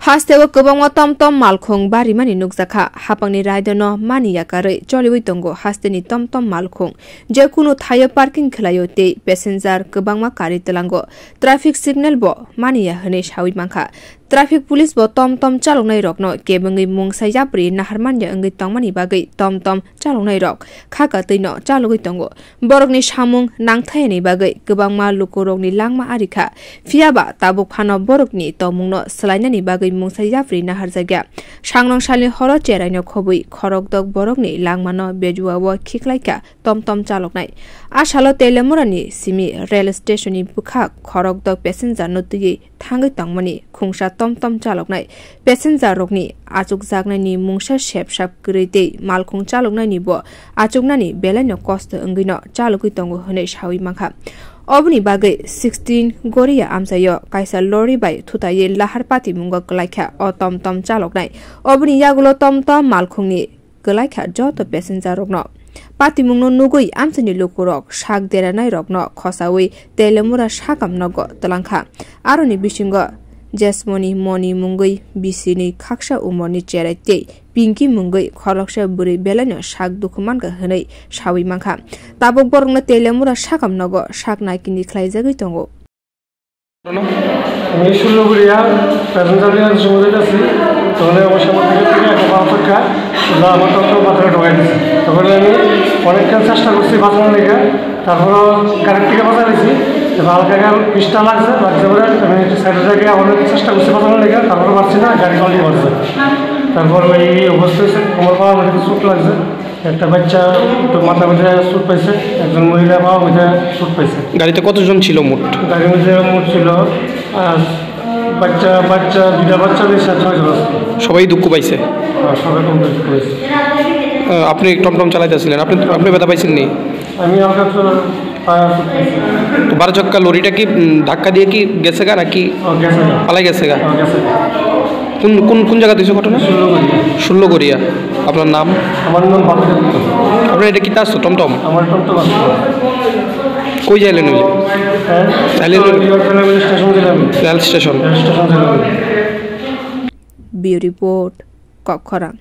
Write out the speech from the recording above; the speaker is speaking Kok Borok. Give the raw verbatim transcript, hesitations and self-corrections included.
Hasteo kwbangma tomtom malkhung barimani nukjakha. Hapangni raidono mani yakarwi choliwi tongo hasteni tomtom malkhung. Je kunu thaio parking khwlaio tei passenger kwbangma karwi twlango. Traffic signal bo maniya hwnwi sawi mankha. Traffic police bo tomtom chaloknairokno kebengwi mungsa yapri naharmanya wngwi tongmani bagwi tomtom chaloknairok kha katwino chalogwi tongo. Borokni samung nangthayani bagwi kwbangma lukurokni langma arikha. Phiyaba tabuk phano borokni tongmungno swlainani bagwi mungsa yapri naharjakya. Sangrong salni horo cheraino khobwi khorokdok borokni langmano bejuao khiklaikha tomtom chaloknai. A salo Telemurani simi rail stationni bwkhak khorokdok passengerno twiwi thangwi tongmani khungsa tomtom chaloknai. Passengerrokni achukjaknaini mungsa sepsap kwrwi tei malkhung chaloknaini bo achuknani belaino kosto wngwino chalogwi tongo hwnwi sawi mankha. Oboni bagwi sixteen Goria amchaio kaisa lorry bai thutaiwi lahar patimungo kwlaikha o tomtom chaloknai. Oboni yagulo tomtom malkhungni kwlaikha joto passengerrokno. Patimungno nugwi amchaini lukurok sak deranairokno khosawi Telemura sakam nogo twlangkha. Aroni bisingo Jesmoni Moni mungwi bisini khaksa umorni cherai tei Pinki mungwi khoroksa bwrwi belaino sak dukhu mankha hwnwi sawi mankha. Tabuk borokno Telemura sakam nogo sak naikini khlaijagwi tongo. Ami sullo guriya, passenger নিয়ে সমুদ্রে যাচ্ছি, তখন আমার সামনে থেকে থেকে একটা বাস ধাক্কা, যা আমার তখন মাথাটা ঢোকাই দিচ্ছে। তখন আমি অনেকক্ষণ চেষ্টা করছি বাঁচানোর লেগে, তারপর গাড়ির থেকে বাঁচা গেছি, এবার হালকা গায়ে পিসটা লাগছে, লাগছে পরে আমি একটু সাইডে গিয়ে অনেক চেষ্টা করছি বাঁচানোর লেগে, তারপর পারছি না, গাড়ি পাল্টি মারছে। তারপর ওই অবস্থা হয়েছে, কোমর পাওয়া আমার একটু চোট লাগছে। একটা বাচ্চা একটু মাথা ব্যথা চোট পাইছে, একজন মহিলা মা ওইটা চোট পাইছে। গাড়িতে কতজন ছিল মোট? গাড়ির মধ্যে মোট ছিল, আহ, বাচ্চা, বাচ্চা, দুইটা বাচ্চা দিয়ে সাথে ছয়জন আছে। সবাই দুঃখ পাইছে? হ্যাঁ, সবাই কম দুঃখ পাইছে। আহ, আপনি টমটম চালাইতেছিলেন, আপনি, আপনি ব্যথা পাইছেন নি? আমি হালকা একটু পায়ে চোট পাইছি। তো বারো চাক্কা লরিটা কি, উম, ধাক্কা দিয়ে কি গেছে গা নাকি ও, গেছে গা। পালাই গেছে গা? ও, গেছে গা। কোন, কোন, কোন জায়গাত হয়েছে ঘটনা? ষোলো গড়িয়া। ষোলো গড়িয়া। আপনার নাম? আমার নাম বাবু দত্ত। আপনার এটা কিতা আসতো, টমটম? আমার টমটম আসতো। কই যাইলেন হইলে? হ্যাঁ? তাইলে তো রেল স্টেশন গেলাম। Rail station. রেল স্টেশন গেলাম। Bureau Report, Kokkhorang.